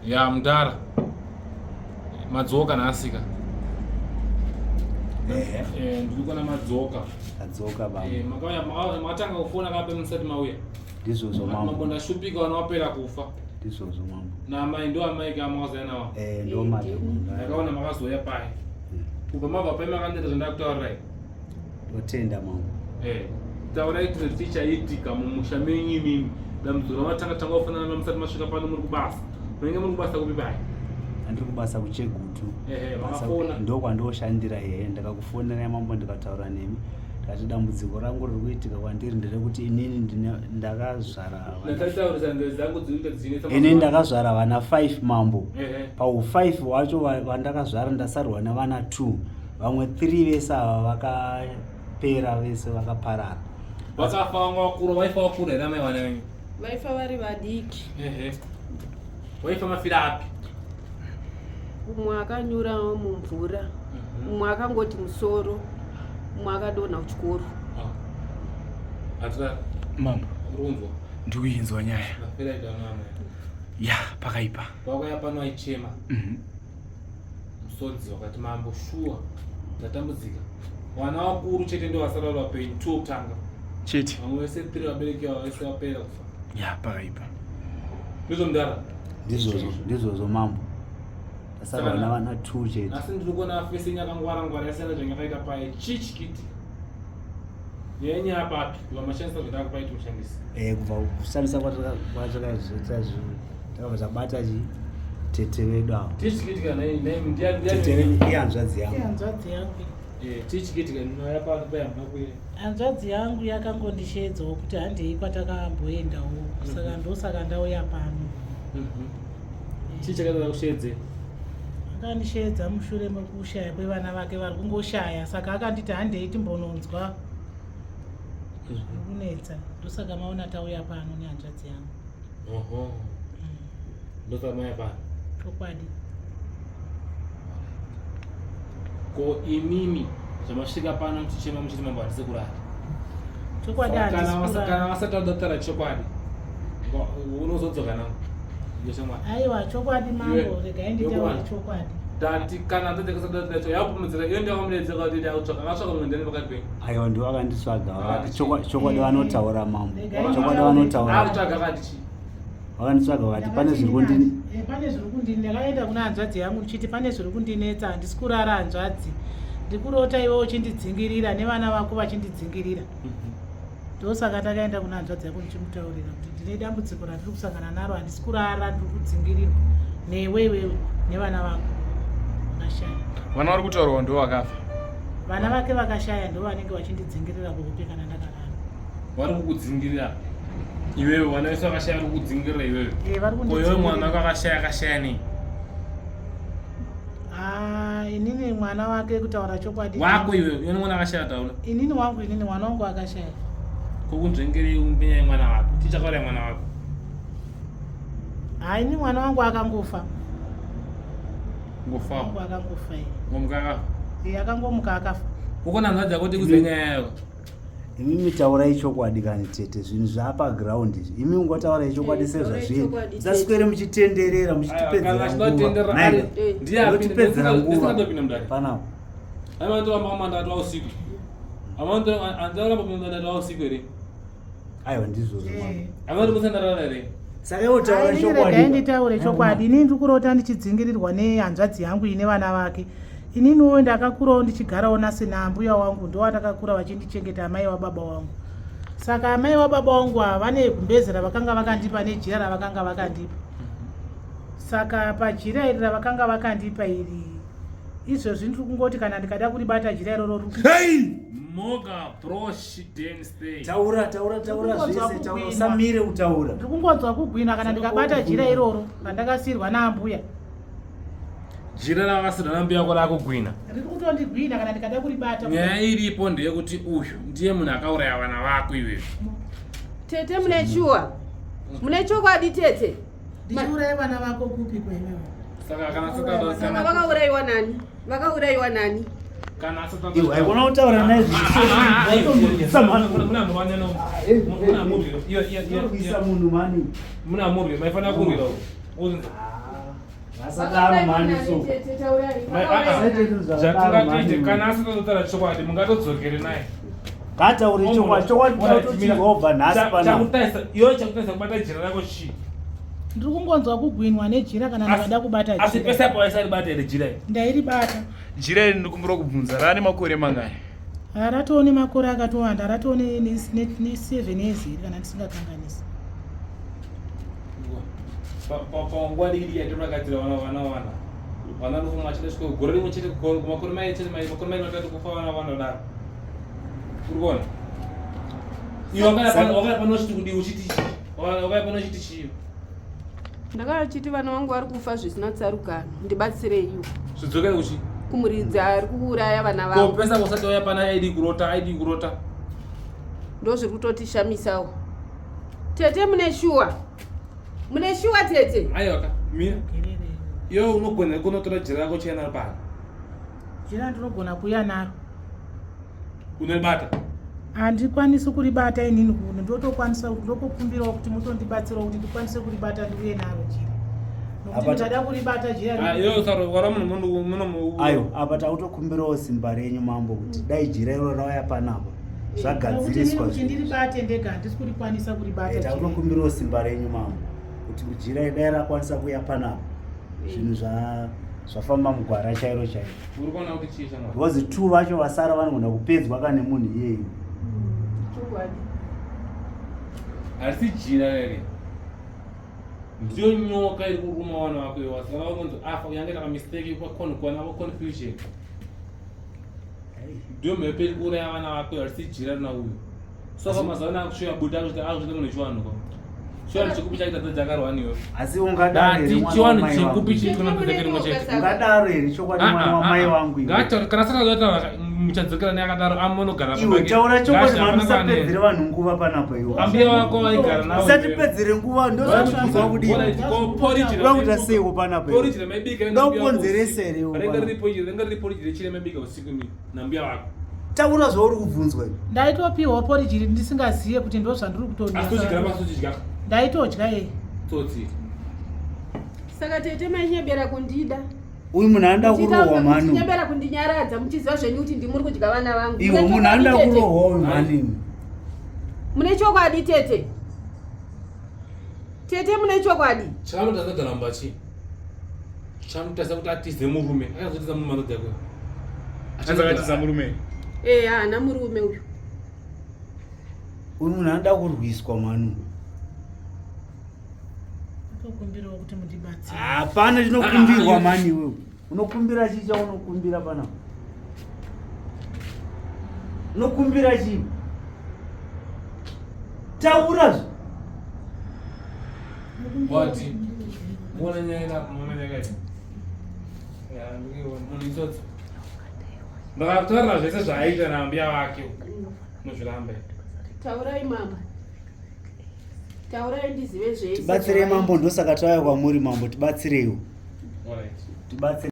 Ya mudhara. Madzoka nhasika. Ehe. Eh, ndiri kuona madzoka. Adzoka baba. Eh, makauya makatanga kufona kape musati mauya. Ndizvozvo Mambo mambo. ndashupika vana vapera kufa. Ndizvozvo mambo. Naamai ndo amai ka makazouya navo. Eh ndo mari. Ndakaona makazouya pai. Kubva mabva pai makandiita zvandakutaurirai. Ndotenda mambo. Eh, taurai kuti chichaitika mumusha menyu imimi. Dambudziko ramatanga tanga kufanana namusati masvika pano muri kubasa. Munenge muri kubasa kupi pai? Andiri kubasa kuChegutu. Ehe, Basa- makafona. Ndokwandoshandira ehe ndakakufonera mambo ndikataura nemi. Ndikati dambudziko rangu riri kuitika kwandiri nderekuti inini ndakazvara vana- Ndakataurisa nzeve dzangu dziri kuita dzinetsa. ini ndakazvara vana 5 mambo. Ehe. Pau 5 wacho vandakazvara ndasarwa nevana 2 vamwe 3 vese ava vakapera vese vakaparara. Vakafa vanga vakura, vaifa vakura here amai vana venyu? Vaifa vari vadiki. Ehe. Waifa mafira api? Umwe akanyura mumvura, umwe akangoti musoro, umwe akadonha kuchikoro. Hatira Mambo, runzwa. ndikuinzwa nyaya. Mafira aita vana amai. Ya, pakaipa. Vakauya pano aichema. Musodzi wakati mambo shuwa ndatambudzika. Vana vakuru chete ndo vasara vari vapenyu two kutanga. Chete. Vamwe vese three vabereki vavo vese vapera kufa. Ya, pakaipa. Ndizvo mudhara. Ndizvozvo ndizvozvo mambo. Ndasarwa nevana 2 chete. Asi ndiri kuona fesi yenyu yakangwara ngwara yasiyana zvanyakaita paye. Chii chikiitika? Nyaya yenyu yapapi? Kubva mashandisa zvandakakupai kuti mushandise. Eh kubva kushandisa kwatakazoita zvinhu takabva tabata chi tete vedu ava. Chii chikiitika nhai nhai ndiani Tete ndiani? vedu ihanzvadzi yangu. Hanzvadzi yangu. Eh, chii chikiitika ndinouya pano paya hamuna kuuya. Hanzvadzi yangu yakangondisheedzawo kuti handei kwatakamboendawo saka ndosaka ndauya pano. Chii chakaita kusheedzera? Akandisheedza mushure mekushaya kwevana vake vari kungoshaya saka akanditi handei timbononzwa zviri kunetsa ndosaka maona tauya pano nehanzvadzi yangu. Oho. Ndosaka mauya pano. Chokwadi. Ko imimi zvamasvika pano muchichema muchiti mambo handisi kurara. Chokwadi Kana handisi kana kurara. vasati vada kutaura chokwadi. Unozodzoka navo. Yeshamwari. Aiwa chokwadi mambo Iwe- regai nditaure Yokuwana. chokwadi. Tati kana tatekasadati yacho yakupomudzira iyo ndiyakamudedzera kuti ndakutsvaka akatsvaka mumwe ndani pakati penyu. Aiwa ndiwo akanditsvaga. Vakati Chokwadi vanotaura mambo. Regai Chokwadi nditaure. vanotaura. Akutsvaga akati chii? Vakanditsvaga vakati pane zviri kundini. Eh, pane zviri kundini ndakaenda kuna hanzvadzi yangu ndichiti pane zviri kundinetsa handisi kurara hanzvadzi ndikurota iwe uchindidzingirira nevana vako vachindidzingirira ndosaka ndakaenda kuna hanzvadzi yako ndichimutaurira kuti ndine dambudziko randiri kusangana naro handisi kurara ndiri kudzingirirwa newe iwewe nevana vako vakashaya Vana vari kutaurwa ndo vakafa. vana vake vakashaya ndo vanenge vachindidzingirira kuhope kana ndakarara Vari kukudzingirira. Iwewe vana vese vakashaya vari kukudzingirira iwewe. Eh, vari Ko iwewe mwana kundidzingirira wako akashaya akashaya nei? Ah, inini mwana wake kutaura chokwadi Wako iwewe iwe mwana akashaya taura. inini wangu inini mwana wangu akashaya Kokunzvengerei umbenya yemwana wako. Chii chakauraya mwana wako? hai ini mwana wangu akangofa Ngofa. wangu akangofa iye. Ngomuka akafa. Iye akangomuka akafa Ukona hanzvadzi yako kuti kuzive nyaya yako. Imimi taurai chokwadi kani tete zvinhu zvapaground izvi. Imi ungotaurai chokwadi Eh, taurai sezvazviri. chokwadi, tete. Musaswere muchitenderera Aiwa, kana muchitipedzera achitotendera nguva. ari Naiga. ndiye apinde Munotipedzera nguva. ndisingandopinda mudare. Panapa. Amanditoramba kwamanda atwa usiku. Amanditoramba kwamanda atwa usiku here? Aiwa ndizvozvo mambo. Eh. Amandi kusandarara here? Saka iwe taura Hai, inini chokwadi. regai nditaure chokwadi inini ndiri kurota ndichidzingirirwa nehanzvadzi yangu ine vana vake ininiwo ndakakurawo ndichigarawo nasina ambuya wangu ndowandakakura vachindichengeta amai wababa wangu saka amai wababa wangu ava vane gumbeze ravakanga vakandipa nejira ravakanga vakandipa saka pajira iri ravakanga vakandipa iri izvozvi ndiri kungoti kana ndikada kuribata jira iroro riri Hey! Moga brosh dance day. Taura taura taura Ndikungonzwa zvese taura kugwina. usamire kutaura. ndiri kungonzwa kugwina kana ndikabata jira iroro randakasiyirwa naambuya Jira rakasirwa nambuya yako rakugwina. riri kutondigwina kana ndikada kuribata Nyaya iripo ndeyekuti uyu ndiye munhu akauraya vana vako iwewe. Tete mune shuwa. Mune chokwadi tete. ndichiuraya vana vako kupi kwemewo Saka kana asati Saka kana vakaurayiwa nani? Vakaurayiwa nani? kana asati Iwe haikona kutaura naye zvisho. Muna murwiro. Iyo iyo Kurwisa iyo. munhu mani. Muna murwiro maifanira kurwira. Uzinza. Vasadaro mhani so. Zvatingatoite kana asatotaura chokwadi mungatodzokere naye. Ngataure chokwadi, chokwadi tinotochirobva nhasi panapa. Chakutaisa iwe chakutaisa kubata jira rako chii? Ndiri kungonzwa kugwinwa nejira kana ndikada kubata jira. Asi pese apo waisaribata here jira iri? Ndairibata. Jira iri ndikumbira kubvunza rane makore mangani? Ratoo nemakore akatowanda, ratoo ne7 years here kana ndisingakanganisi. Panguva diki diki yatinorakadzira vana vana vana vana ndofunga vachida svika gore rimwe chete makore mairi chete makore mairi matatu kufa vana vana daro uri kuona iwe wakaya pano uchiti kudii uchiti chii wakaya pano uchiti chii Ndakava chiti vana vangu vari kufa zvisina tsarukano, ndibatsireiwo. Zvidzokere kuchi? Kumuridzi ari kuuraya vana vangu. Ko pesa kusati waya pana aidi kurota, aidi kurota. Ndozviri kutotishamisawo. Tete mune shuwa. Mune shuwa tete? Aiwa ka, mira. Iwe unogona kunotora jira rako chena pano. Jira ndinogona kuuya naro. Unoribata? Handikwanisi kuribata inini kuno, ndotokwanisa ndokukumbirawo kuti mutondibatsirawo kuti ndikwanise kuribata ndiuye naro jira. Nokuti ndikada kuribata jira. Ah, iwe usarwara munhu muno. Ayo, apa takutokumbirawo simba renyu mambo kuti dai jira iro rauya panapa zvagadziriswa. Kuti ndiribate ndega handisi kurikwanisa kuribata. Eh, takutokumbirawo simba renyu mambo kuti jira dai rakwanisa kuuya panapa. Zvinhu zva zvafamba mugwara chairo chairo. Uri kuona kuti chii shamwari? Because two vacho vasara vanogona kupedzwa kane munhu iyeyu. Chokwadi. Harisi jira rere. Ndiyo nyoka iri kuruma vana vako iwe wasara vangonzi afa yange taka mistake kwa con kuwana kwa confusion. Ndiyo mhepo iri kuuraya vana vako iwe harisi jira rina uyu. Saka mazuva ano akushuya buda akuita akuita munhu chiwanhu ko. Chiwanhu chekupi chaita dzakarwa niwe. Asi ungadaro here mwana Chiwanhu wamai chekupi wangu? chiri kuna mutete rimwe chete. Ungadaro here chokwadi mwana wamai wangu iwe? Ngataure kana saka zvataura muchadzokera naye akadaro amonogara Iwe taura chokwadi mwana usapedzere vanhu nguva panapa iwe. Ambuya wako vaigara nawo. Usatipedzere nguva ndozvatinzwa kudii. Uda kuita seiko panapa iwe? Porridge ramaibika Uda kukonzeresa here iwe Renga panapa? riri porridge, renga riri porridge rechire maibika usiku ni nambuya wako. Taura zvauri kubvunzwa iwe. Ndaitopiwa porridge iri ndisingaziye kuti ndozvandiri Asi tochigara kutonya. pasi tochidya. Ndaitodya yei. Tsotsi. Saka tete mainyebera kundida. Uyu munhu anoda kurohwa mhani. uyu. Muchinyebera kundinyaradza muchiziva zvenyu kuti ndimuri kudya vana vangu. Iwe Mune munhu anoda chokwadi, tete? kurohwa uyu mhani. Mune chokwadi tete? Tete mune chokwadi? Chaanotadza kugara chii? Chaanotadza kuti atize murume. Akazotiza murume anodza kuyo. Anzi akatiza murume. Eh, haana murume uyu. Uyu munhu anoda kurwiswa mhani. uyu. Ndokumbirawo kuti mundibatsire. Hapana chinokumbirwa mhani iwewe. Unokumbira chii chaunokumbira panapa? Unokumbira chii? Taura zve. Wati. Muona nyaya ina muona nyaya yakaita. Ya, ndikuiona munhu itsotsi. Ndakataura zvese zvaaita nambuya vake. Unozviramba. Taurai mama. Taurai ndizive zvese. Tibatsirei mambo ndosaka tauya kwamuri mambo tibatsireiwo. Alright. Tibatsirei.